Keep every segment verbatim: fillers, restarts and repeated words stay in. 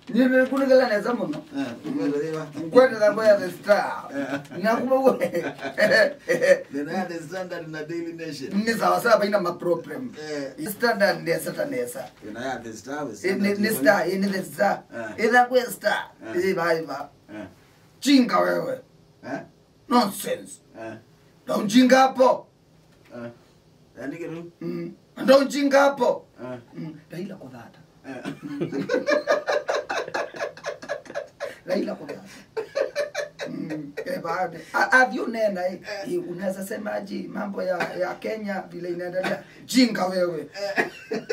Nĩnĩkunĩkĩla nesa mũno. Eh, ũkwenda thĩwa. Nkwete thangũ ya The Star. Eh. Na kuma we. Thĩna ya The Standard na Daily Nation. Nĩ sawa sawa, vaina ma problem. Eh. Standard nesa ta nesa. Thĩna ya The Star, we Eh, nĩ, Standard nĩ Star, eh, nĩ The Star. Eh. Ĩthangũ ya Star. Eh. Ĩva, ĩva. Eh. Jinga wewe. Eh? Nonsense. Eh. Ndo ujinga hapo. Eh. Andike tu. Mm. Ndo ujinga hapo. Eh. Mm. Raila kũthata. Eh. Raila kũthata. Mm. Eh, baada. A- athi unena, eh. Eh. Eh, unaweza semaje mambo ya, ya Kenya vile inaendelea? Jinga wewe. Eh.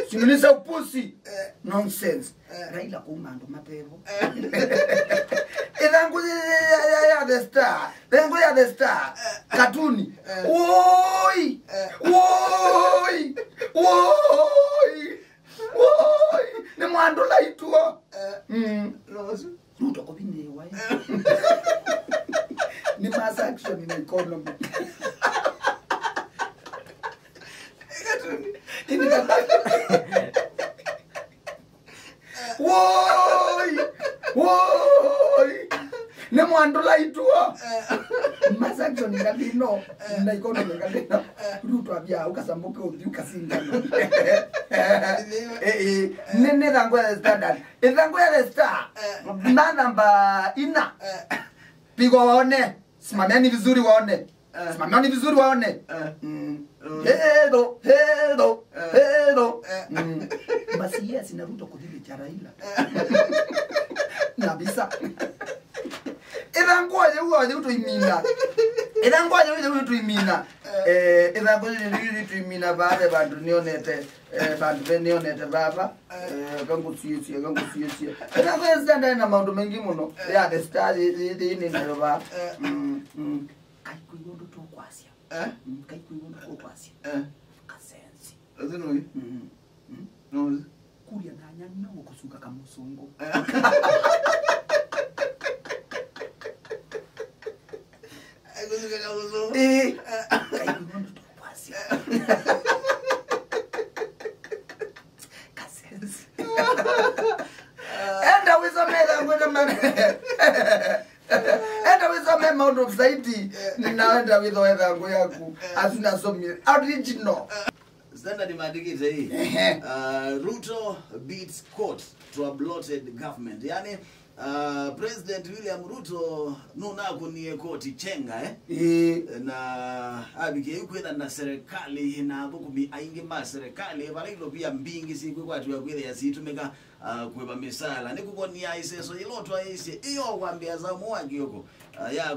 Simuliza upusi. Eh. Nonsense. Eh. Raila kuma andũ matevo. Eh. Ĩthangũ ya, ya, ya, ya The Star. Ĩthangũ ya The Star. Eh. Katuni. Eh. Woi! Eh. Woi! Woi! Woi! Nĩ mwandũ laitwo. Eh. Mm. Rosu. Ruto kũvinĩwa, eh. Nĩ mass action in economy. Katuni. Ini katuni. Woi! Woi! Nĩ mwandũ laitwo. Mass action ngalino. Na economy ngalino. Ruto abia, ũkasambũke ũthi, ũkasingana. Eh, eh. Nĩ, nĩ ĩthangũ ya The Standard. Ĩthangũ ya The Star. Eh. Na namba ina. Eh. Pigwa waone. Simameni vizuri waone. Eh. Simameni vizuri waone. Eh. Mm. Mm. Hello, hello, eh, hello. Eh. Mm. Basi yes, na Ruto kũthilĩkya Raila. Eh. Na visa. Ĩthangũ yĩu, yĩu tũimina. Ĩthangũ yĩu, yĩu tũimina. Eh. Eh, ĩthangũ yĩu, yĩu tũimina vaa ve vandũ nĩonete. Eh, vandũ ve nĩonete vava. Eh, kangũsiĩsie, kangũsiĩsie. Ĩthangũ yĩu Standard na maũndũ maingĩ mũno. Eh. Ya The Star yĩ, yĩ, yĩ, nĩ nayo vaa. Eh. Mm, mm. Kaikwĩw'a ũndũ tũkwasya. Eh? Mm, kaikwĩw'a ũndũ tũkwasya. Eh. Kasenzi. Ũthi nũĩ? Mm. Mm. Nũĩ? Kuria na nyanya ũkũsuka kamũsũngũ. Eh. Kũsuka kamũsũngũ. Eh. Eh. Kaikwĩw'a ũndũ tũkwasya. Kasenzi. Enda wĩsome ĩthangũ na mane. Enda wĩsome maũndũ zaidi. Ninaenda wĩthoe ĩthangũ yaku. As soon as some original. Standard maandĩkĩte hii. Ehe. Uh, Ruto beats court to a bloated government. Yani, uh, President William Ruto nũnakũnie koti chenga, eh? Ĩĩ. Na avikie yu kwĩtha na serikali na athũkũmi aingĩ ma serikali, vala ilovia mbingĩ sikwĩkwatiwa kwĩthĩa siitũmĩka, uh, kũĩva mĩsaala. Nĩkũkonia ĩseso yĩla ũtwaĩĩsye ĩyo kwambĩa saumo wa kĩoko, uh, ya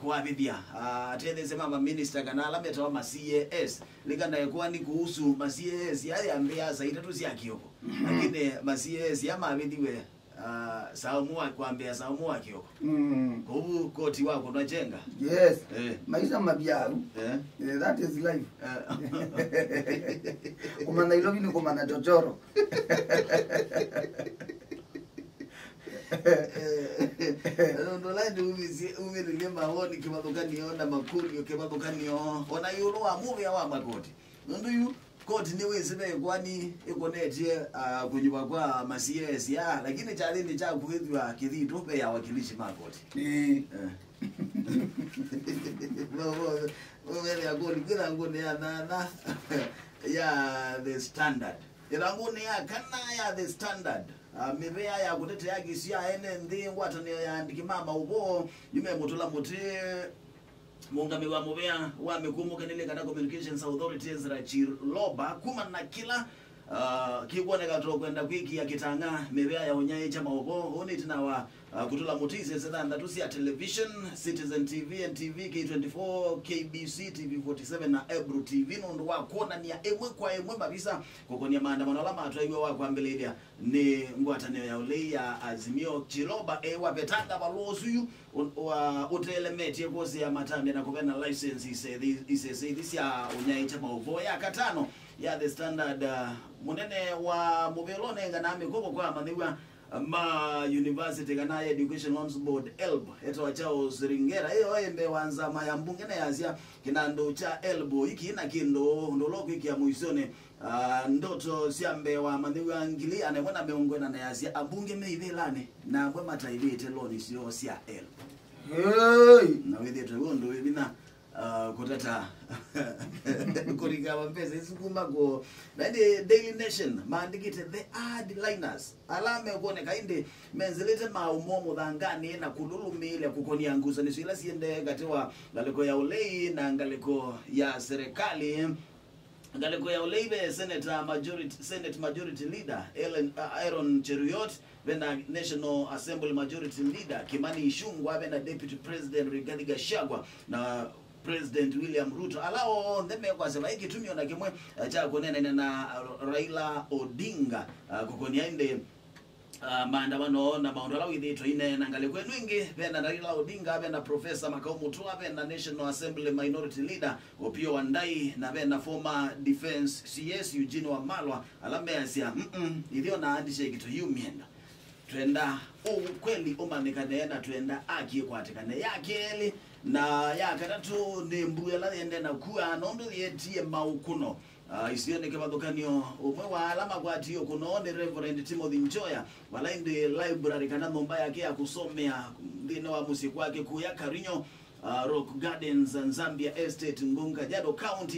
kũavĩthya, uh, atetheesya ma maminista kana ala metawa ma C A S. Lika ndaekoa nĩ kũhusu ma C A S ya yambĩa saa itatũ sya kĩoko. Lakini ma C A S ya mavĩthiwe, uh, saumo wa kwambĩa saumo wa kĩoko. Mm. Kwoou koti wa kũnwa chenga. Yes. Eh. Maisha mabyaru. Eh. Eh, that is life. Eh. Kũmana Nairobi nĩ kũmana chochoro. Eh, nũndũ ũla ĩndĩ umĩlilye mawoni kĩvathũkanio na makũlyo kĩvathũkanio ona ĩũlũ wa mũvĩa wa makoti. Nũndũ yu koti nĩwĩsĩ ve ĩkoani ĩkonetye, ah, kũnyuva kwa ma C A S ya, lakini kyathĩnĩ kya kũĩthw'a kĩthitũ ve awakilishi ma koti. Ĩĩ. Eh. Vethĩa koti kwĩ ĩthangũnĩ ya nyanya ya The Standard. Ĩthangũnĩ ya kana ya The Standard, ah, mĩvĩa ya kũtetea kĩsio ya ene nthĩ, ngwatanĩo ya andĩki ma maũvoo, yu memũtũla mũtĩ. Mũũngamĩi wa mũvĩa wa mĩkũmũkanĩlye kana Communications Authority Ezra Chiloba, kuma na kĩla, ah, kĩkwoneka ta kwenda kwĩkĩa kĩtang'a mĩvĩa ya ũnyaĩĩkya maũvoo. Ũũ nĩ ĩtina wa, ah, kũtũla mũtĩ isese thanthatũ sya television, Citizen T V, N T V, K twenty-four, K B C, T V forty-seven na Ebru T V nũndũ wa kwonany'a ĩmwe kwa ĩmwe mavisa kũkonia maandamano ala matwaiwe wa kwambĩlĩĩlya nĩ ngwatanĩo ya ũlei ya Azimio. Chiloba e wa vetanga valũa ũsu yu ũ-, wa-, ũtelemetye kwosea matambya na kũvena license isese, isese ithi sya ũnyaĩĩkya maũvoo. Ya katano ya The Standard, uh, mũnene wa mũvĩa ũla ũnenganaa mĩkovo kwa amanyĩw'a ma university kana Education Loans Board, elb, etawa Charles Ringera, ĩyo e mbee wa nzama ya mbunge na yasya kĩnandũ kya elb iki na kĩndũ ũndũ ũla ũkwĩkĩa mũisyonĩ Ah, ndoto sya mbee wa manyĩw'a ngili ana ĩmwe na mĩongo ĩna na yasya, ambunge me ivĩlanĩ, na amwe mataĩvĩte loni syoo sya L. Hey! Na wĩthĩtwe wĩ ũndũ wĩ vinya, ah, kũtata kũlika mambesa isu kuma kwoo. Na ĩndĩ Daily Nation maandĩkĩte the hardliners, ala mekwoneka ĩndĩ menzĩlĩte maũũ moo mũthanganĩ na kũlũlũmĩĩlya kũkonia ngusanĩsyo ila siendee katĩ wa ngalĩko ya ũlei na ngalĩko ya serikali. Ngalĩko ya ũlei ve Senator Majority, Senate Majority Leader Ellen, uh, Aaron Cheruiyot, ve na National Assembly Majority Leader Kimani Ichung'wah, ve na Deputy President Rigathi Gachagua na President William Ruto, ala onthe mekwasya vai kĩtumi o na kĩmwe, uh, kya kũneenany'a na, uh, Raila Odinga, uh, kũkonia ĩndĩ, uh, maandamano na maũndũ ala wĩthĩĩtwe aineena. Ngalĩko ĩno ĩngĩ, ve na Raila Odinga, ve na Professor Makau Mutua, ve na National Assembly Minority Leader Opiyo Wandayi, na ve na former defense C S Eugene Wamalwa, ala measya, "Mm-mm, ithyĩ o na andisye kĩtũ yu myenda. Twenda ũkweli ũmanyĩkane na twenda aki ĩkwatĩkane." Ya kelĩ na ya katatũ nĩ mbua ĩla yĩendee na kua, nũndũ yĩetie maũkũno, ah, isionĩ. Kĩvathũkany'o, ũmwe wa ala makwatie ũkũno nĩ Reverend Timothy Njoya, vala ĩndĩ library kana nyũmba yake ya kũsomea nthĩnĩ wa mũsyĩ kwake kũya Karinyo, ah, Rock Gardens, Nzambia Estate, Ngong, Kajiado County,